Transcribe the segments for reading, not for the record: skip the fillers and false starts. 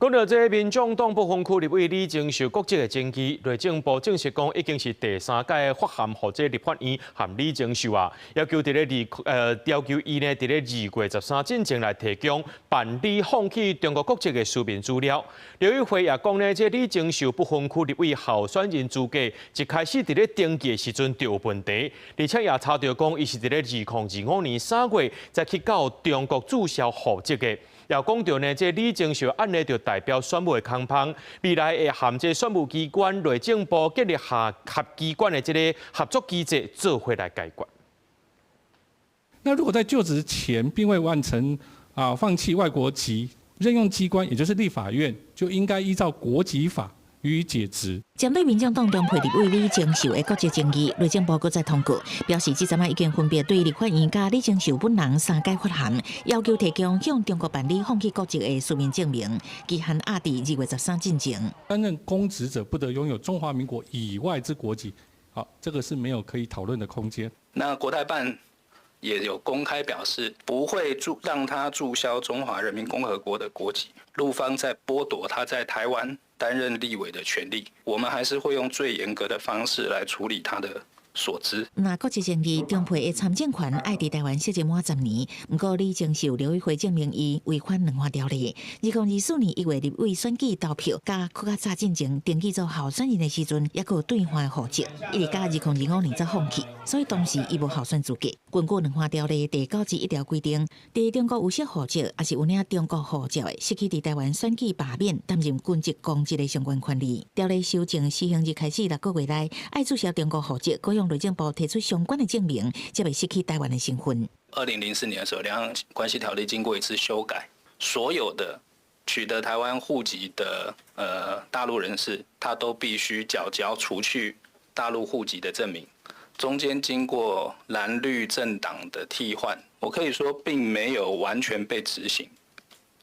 講到這民眾黨不分區立委李鍾秀國籍的爭議，內政部證實講已經是第三擺發函予這立法院和李鍾秀啊，要求佇咧二呃要求伊呢佇咧2月13進前來提供辦理放棄中國國籍的書面資料。立委會也講呢，這李鍾秀不分區立委候選人資格一開始佇咧登記的時陣就有問題，而且也查著講伊是佇咧2025年3月才去到中國註銷戶籍的。又講著呢，這李鍾秀按呢就代表選務的空縫，未來會和這選務機關、內政部建立合合機關的這个合作機制，做伙來解決。那如果在就職前並未完成放棄外國籍，任用機關，也就是立法院，就應該依照國籍法予以解職。針對民進黨中配立委李鍾秀的國籍爭議，內政部閣再通告，表示這陣仔已經分別對立法院佮李鍾秀本人三擺發函，要求提供向中國辦理放棄國籍的書面證明，期限壓佇2月13進前。擔任公職者不得擁有中華民國以外之國籍，好，這個是沒有可以討論的空間。那國台辦也有公開表示，不會註讓他註銷中華人民共和國的國籍，陸方在剝奪他在台灣擔任立委的權利，我們還是會用最嚴格的方式來處理他的所知。那國籍爭議，中配的參政權愛佇台灣設籍滿10年，毋過李鍾秀立委會證明伊違反兩項條例。2024年1月立委選舉投票，佮閣較早進前登記做候選人的時陣，猶閣有兌換戶籍，一直到2025年才放棄，所以當時伊無候選資格。根據兩項條例第91條規定，佇中國有設戶籍，抑是有領中國護照的，失去佇台灣選舉罷免、擔任軍職、公職的相關權利。條例修正施行日開始6個月內，愛註銷中國戶籍，閣向內政部提出相關的證明，才袂失去台灣的身份。 2004年的時候，兩岸關係條例經過一次修改，所有的取得台灣戶籍的大陸人士，他都必須繳交除去大陸戶籍的證明。中間經過藍綠政黨的替換，我可以說並沒有完全被執行，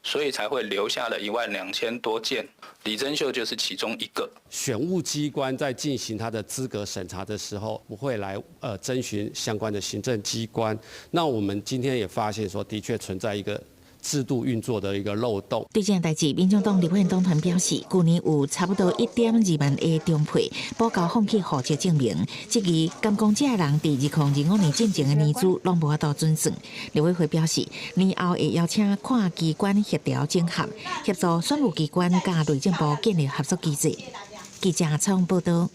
所以才會留下了1萬2千多件。李貞秀就是其中一個。選務機關在進行他的資格審查的時候，不會來徵詢相關的行政機關。那我們今天也發現說，的確存在一個制度運作的一個漏洞。對這件代誌，民眾黨立法院黨團表示，舊年有差不多1.2萬个中配補交放棄戶籍證明，質疑敢講這个人佇2025年進前的年資攏無法度準算。立委會表示，年後會邀請跨機關協調整合，協助選務機關佮內政部建立合作機制。記者採訪報道。